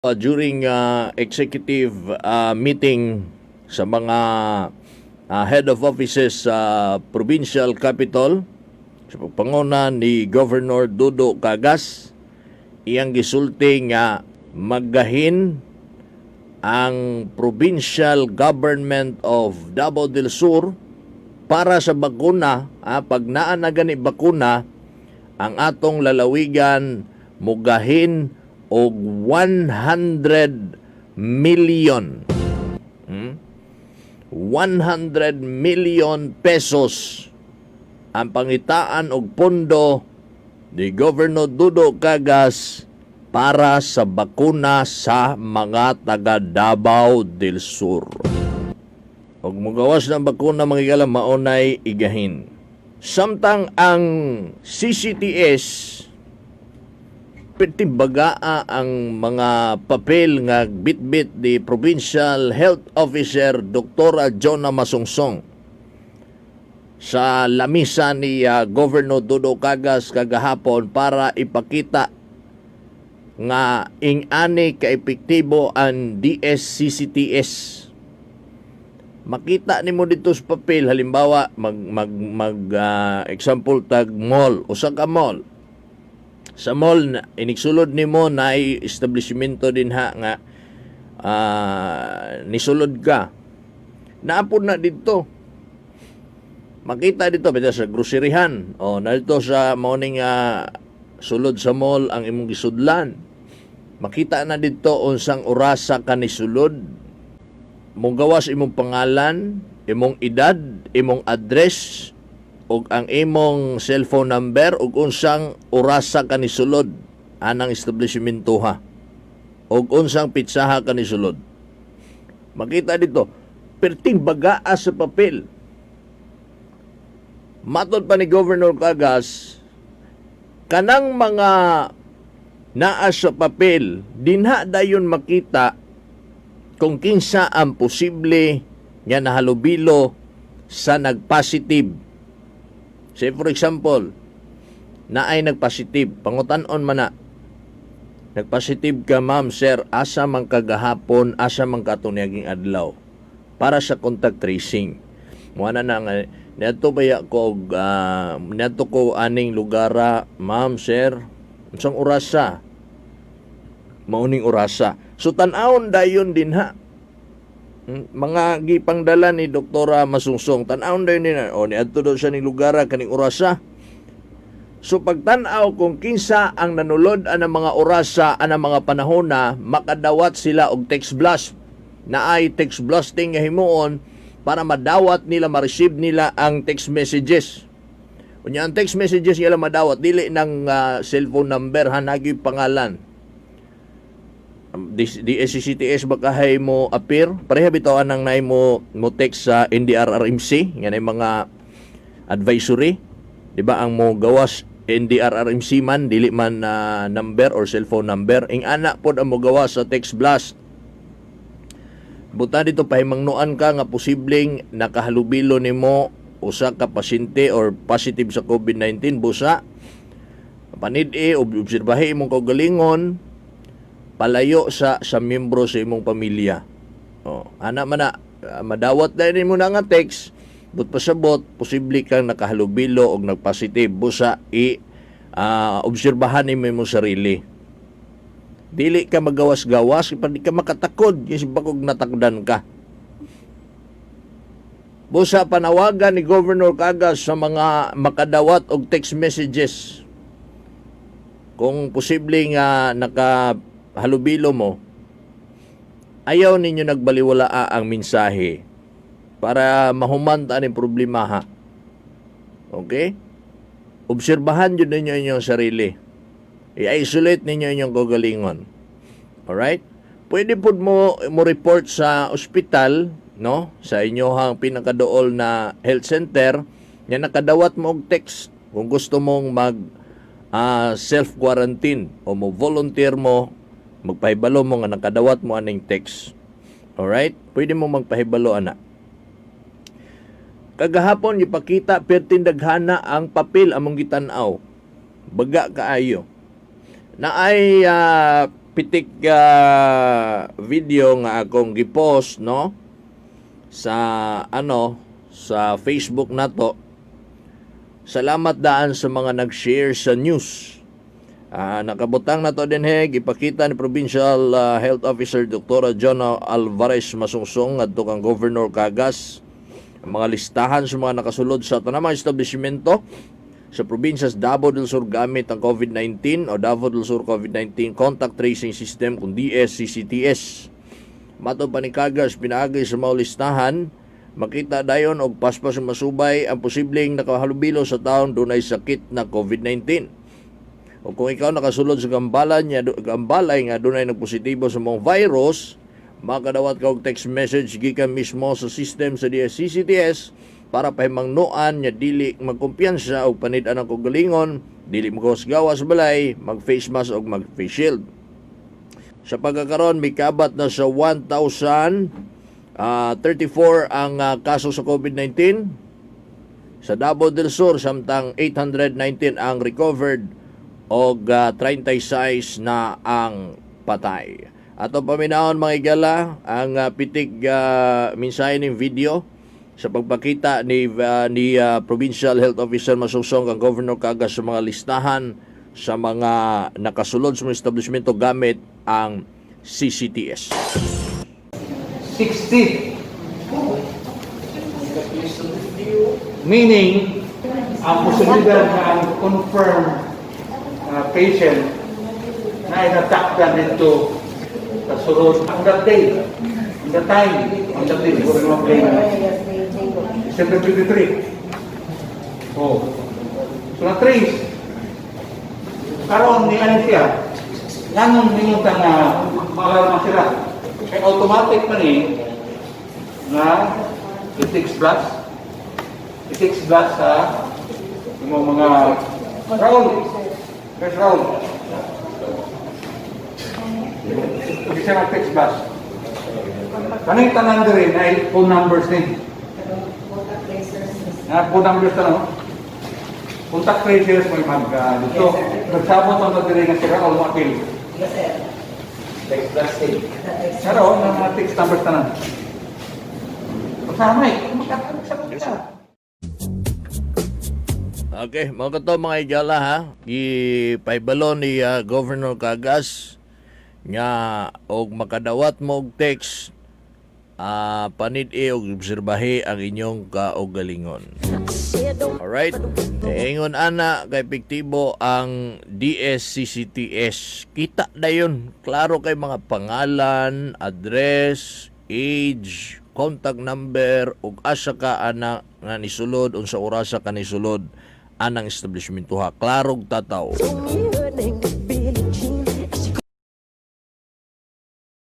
During executive meeting sa mga head of offices sa provincial capital sa pagpanguna ni Governor Dudo Cagas, iyang gisulti nga maggahin ang provincial government of Davao del Sur para sa bakuna. Pag naa na gani bakuna ang atong lalawigan, mugahin og 100 million, 100 million pesos ang pangitaan og pondo ni Governor Dudo Cagas para sa bakuna sa mga taga Davao del Sur. Og mugawas ng bakuna, mga higala, maunay igahin. Samtang ang CCTS, bagaa ang mga papel nga bitbit ni Provincial Health Officer Dr. Jonah Masungsong sa lamisa ni Governor Dudo Cagas kagahapon para ipakita nga ing-ani ka-epektibo ang DSCCTS. Makita nimo dito sa papel, halimbawa mag mag mag example tag mall, usa ka mall. Sa mall na inigsulod nimo, naay establishmento dinha nga nisulod ka. Naapod na dito. Makita dito bitaw sa groceryhan o na dito sa morning sulod sa mall ang imong gisudlan. Makita na dito unsang orasa ka nisulod. Mugawas imong pangalan, imong edad, imong address ug ang imong cellphone number ug unsang orasa ka nisulod anang establishmento ha ug unsang petsaha ka nisulod. Makita dito, perting bagaa sa papel. Matod pa ni Governor Cagas, kanang mga naa sa papel, dinha dayon makita kung kinsa ang posible nga nahalubilo sa nagpositive. Say for example, naay nagpositive, pangutan-on man na. "Nagpositive ka, ma'am, sir, asa man kagahapon, asa man ka niaging adlaw?" Para sa contact tracing. Muana na nga, "Niadto baya ko og niadto ko aning lugara, ma'am, sir." "Unsang orasa?" "Mauning orasa." So tan-awon dayon dinha. Mga gipangdala ni Doktora Masungsong, tan-awon dayon din o niadto daw siya ning lugara kaning orasa. So pagtan-aw kung kinsa ang nanulod ang mga orasa anang mga panahon na, makadawat sila og text blast. Naay text blasting nga himuon para madawat nila, ma-receive nila ang text messages. Unya ang text messages nila madawat dili ng cellphone number ha, nagi pangalan. DSCCTS ba kahay mo appear? Pareha bitaw anang naay mo mo text sa NDRRMC nga nay mga advisory. Di ba ang mo gawas NDRRMC man, dili man na number or cellphone number? Ing ana pod ang mo gawas sa text blast. Buta dito, pahimangnuan ka nga posibleng nakahalubilo nimo usa ka pasyente or positive sa COVID-19, busa panid-i, obserbahe imong kaugalingon, palayo sa miyembro sa imong pamilya. Oh, ana man na, madawat dahil nimo na nga text, but pasabot posible kang nakahalubilo og nagpositive, busa i obserbahan nimo imong sarili. Dili ka magawas-gawas, di ka makatakod, kasi bakog natakdan ka. Busa panawagan ni Governor Cagas sa mga makadawat og text messages. Kung posible nga nakahalubilo mo, ayaw ninyo nagbaliwala ang mensahe para mahuman ta ang problema ha. Okay? Obserbahan yun ninyo inyong sarili. I-isolate ninyo inyong kaugalingon. Alright? Pwede po mo mo report sa ospital, no? Sa inyohang pinakadool na health center, nga nakadawat mo og text kung gusto mong mag self-quarantine o mo volunteer mo, magpahibalo mo nga nakadawat mo aning text. Alright? Pwede mo magpahibalo ana. Kagahapon ipakita perting daghana ang papel among gitan-aw. Baga kaayo. Na ay pitik video nga akong gipost, no, sa ano, sa Facebook nato. Salamat daan sa mga nag-share sa news. Nakabutang na to dinhi, gipakita ni Provincial Health Officer Dr. John Alvarez Masungsong ngadto kang Governor Cagas ang mga listahan sa mga nakasulod sa tanang mga establishmento sa probinsya sa Davao del Sur gamit ang COVID-19 o Davao del Sur COVID-19 Contact Tracing System kung DSCCTS. Matod pa ni Cagas, pinaagi sa mga listahan, makita dayon og paspas sa masubay ang posibleng nakahalubilo sa taon dunay sakit na COVID-19. O kung ikaw nakasulod sa gambalan niya, gambalay nga dunay nagpositibo sa mga virus, makadawat ka og text message gikan mismo sa system sa DSCCTS para pahimangnoan nga dili magkumpiyansa og panid-an ang kaugalingon, dili mo gawas sa balay, mag face mask og mag face shield. Sa pagkakaron, mikabat na sa 1,034 ang kaso sa COVID-19 sa Davao del Sur, samtang 819 ang recovered og 36 na ang patay. Ato paminawon, mga igala, ang pitik mensahe ning video sa pagpakita ni Provincial Health Officer Masungsong kang Governor Cagas sa mga listahan sa mga nakasulod sa mga establishmento gamit ang CCTS. 60. Meaning, ang posibilidad na ang confirmed patient na inatakdan dito sa sulod on that day, on the time, on that day, siguro naman play na. December 23. Oh. So na-trace. Karon ni ano siya, nganong ningon ta nga maalarma sila? Kay automatic man eh, nga i-text blast. I-text blast sa imong mga Raul. Where's Raul? Hindi siya mag-text blast. Kanang tanan diri na phone numbers ni. Contact tracers. Na phone numbers tanong. Contact tracers may mag dito. Yes, sir. Nagsabot ang diri nga si Raul mo-appeal. Yes, sir. Text blast eh. Text. Pero ang mga text numbers tanan. Kasama eh. Magkakaroon ka. Okay, mga kato, mga igala ha, gipaibalo ni Governor Cagas nga og makadawat mo og text, panid-i og obserbahe ang inyong kaugalingon. Alright? Ingon ana kay epektibo ang DSCCTS. Kita dayon, klaro kay mga pangalan, address, age, contact number ug asa ka ana nga nisulod, unsa orasa ka nisulod anang establishment ha. Klarog tataw.